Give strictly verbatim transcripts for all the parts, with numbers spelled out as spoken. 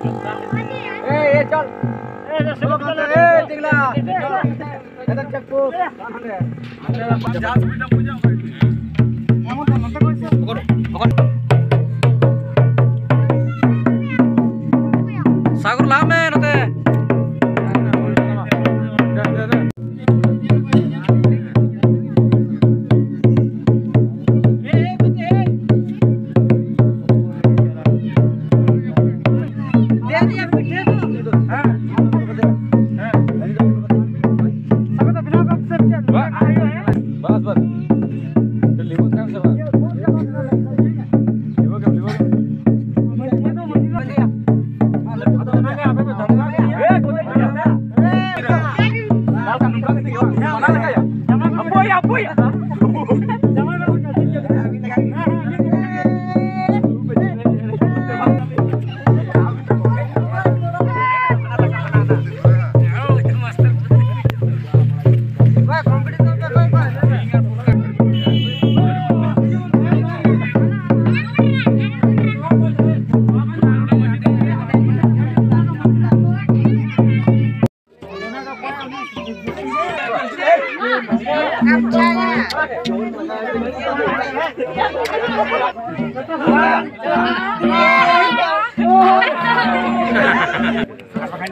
ए, ए, चल। ए, चल, ए, टिंगला। इधर चेक पोस्ट। ᱥᱟᱜᱚᱨ, ᱞᱟᱦᱟ ᱢᱮ ᱱᱚᱛᱮ᱾ ᱵᱟᱥ, ᱵᱟᱥ᱾ ᱞᱤᱸᱜᱩᱜ ᱠᱟᱱ ᱥᱮ ᱵᱟᱝ? ᱞᱤᱸᱜᱩᱜ ᱜᱮ, ᱞᱤᱸᱜᱩᱜ ᱜᱮ᱾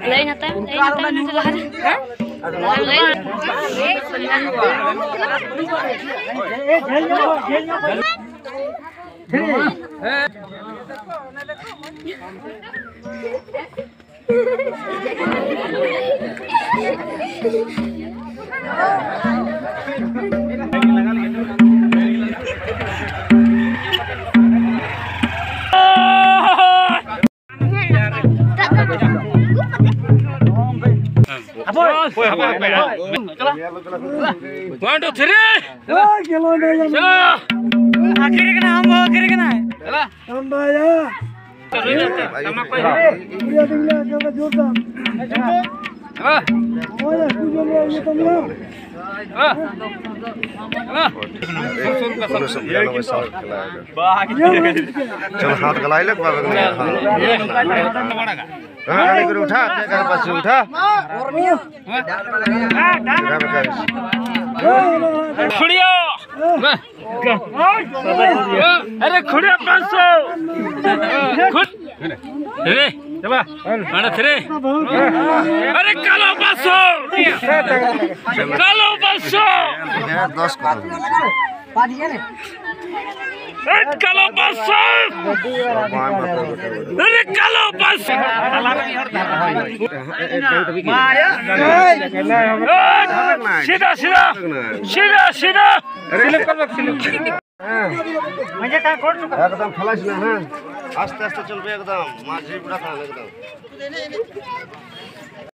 ᱞᱟᱹᱭ ᱱᱟᱛᱮ, ᱞᱟᱹᱭ ᱱᱟᱛᱮ, ᱱᱟᱛᱮ ᱞᱟᱦᱟ ᱨᱮ᱾ ᱞᱟᱹᱭ ᱱᱟᱛᱮ᱾ One, two, three. ᱪᱚᱞᱚ᱾ ᱟᱹᱠᱷᱤᱨ ᱠᱟᱱᱟ, ᱟᱢ ᱦᱚᱸ ᱟᱹᱠᱷᱤᱨ ᱠᱟᱱᱟ᱾ ᱪᱚᱞᱚ᱾ ᱟᱢ ᱵᱟᱭᱟ᱾ ᱴᱟᱢᱟᱠ ᱠᱚ ᱩᱲᱤᱭᱟ ᱫᱤᱱ ᱞᱮ ᱟᱸᱡᱚᱢ ᱫᱟ ᱡᱳᱨ ᱫᱟᱢ᱾ हाँ। हाँ। हाँ। उन्नीस सौ बयानवे साल खेला है। चल, हाथ गला ले, बाबा ने, हाँ। हाँ, अरे गुरु उठा, क्या कर, पास उठा। उठा, बेटा। खुड़िया। अरे खुड़िया पाँच सौ। खुड़-, अरे, चला। अरे, तेरे। अरे, कालो पाँच सौ। कालो पाँच सौ। दस करो। ए, कालो पाँच सौ। अरे, कालो पाँच सौ। ए, सीधा, सीधा। सीधा, सीधा। एकदम फ्लैश ना, हाँ। आस्ते, आस्ते चलबे एकदम, माझी बुढ़ा था एकदम।